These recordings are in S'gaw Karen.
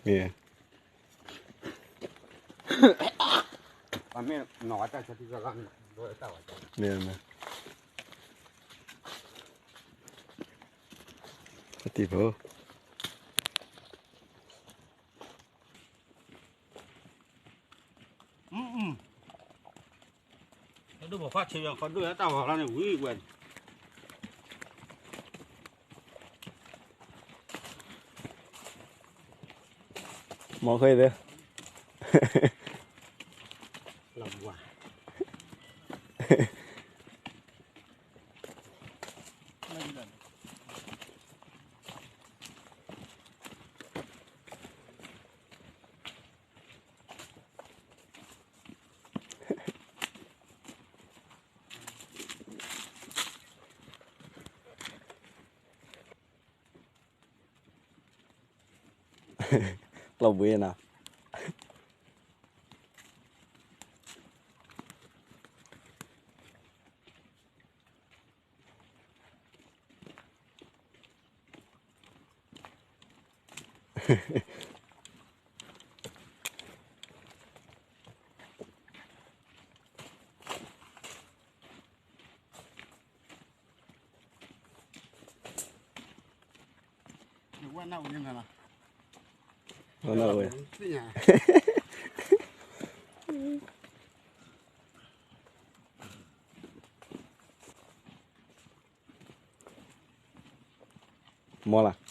မ့ၢ်, မ့ၢ်နီၢ်ဝဲတၢ်ဆါတံၢ်ကီၢ်လီၤ, တံၢ်ဖိ ဒိၣ်ဘိၣ်ခွါဆံးယီၤခီဒိၣ်တၢ်ဝီၤလီၤန့ၣ် ဝံၤဝဲ မီၢ်ဃဲဒီး လီၤဘှၤ လီၤဘှံးနၤ မီၢ်လၢ်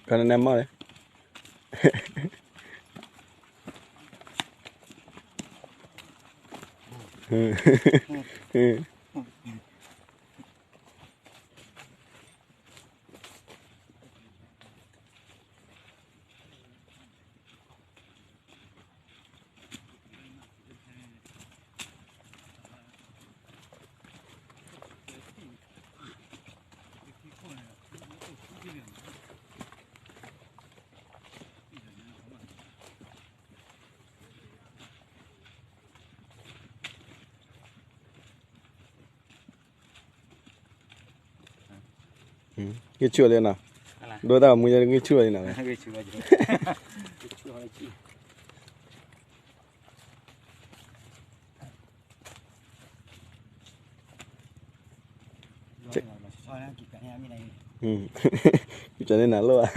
ဖဲန့ၣ်မီၢ်လၢ် ဂံၢ်ဆူၣ်လံနီၤ, ဒိတၢ်မူဂံၢ်ဆူၣ်လံနီၤ, ကန့ၣ်နၤလိၣ်ဧါ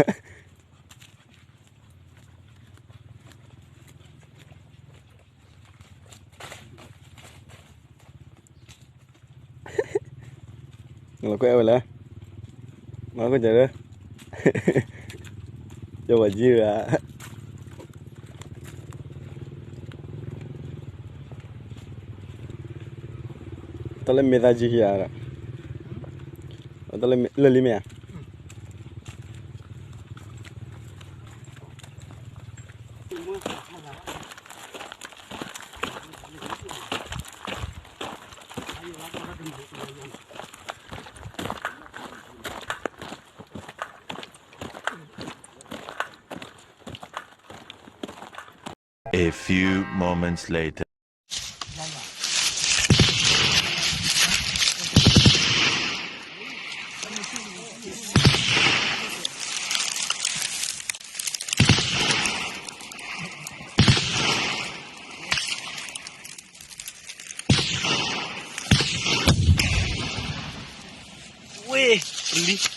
လီၤကွဲးဝဲလဲၣ်, လီၤကွဲးကဲလၢ, ယဝဲယံၤဧါ, တၢ်လၢမ့ၢ်သးယံၤဧါ, တၢ်လၢလၢလံမ့ၢ်ဧါ. A few moments later. ဝ့ၢ်လံ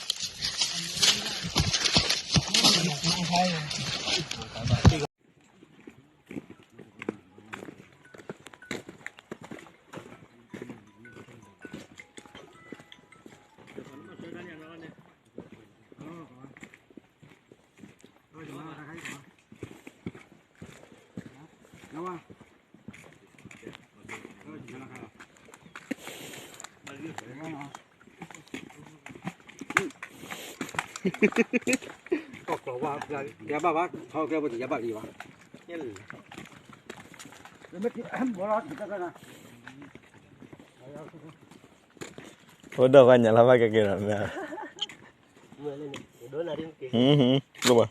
အိၣ်ဒီးဝဲညါလီၤဘၣ်ကက့ၤဒီး, ဒိၣ်ဘၣ်.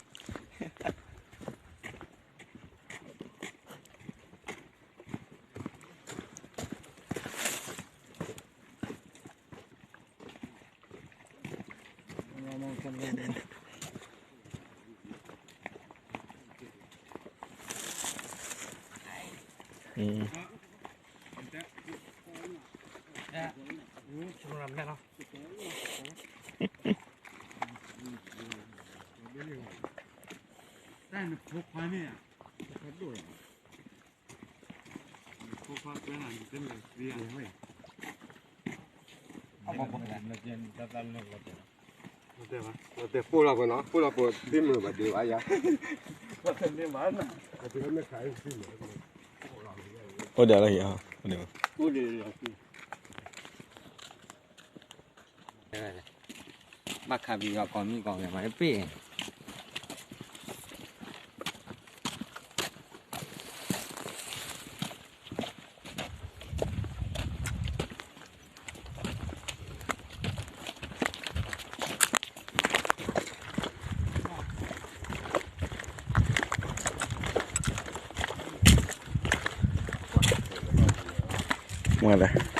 အိၣ်ဒၣ်လၢဟံၣ်, ဘၣ်ခးပယီၤကိးမံၤကိးဂၤမးတပ့ၢ်. မ့ၢ်လဲၣ်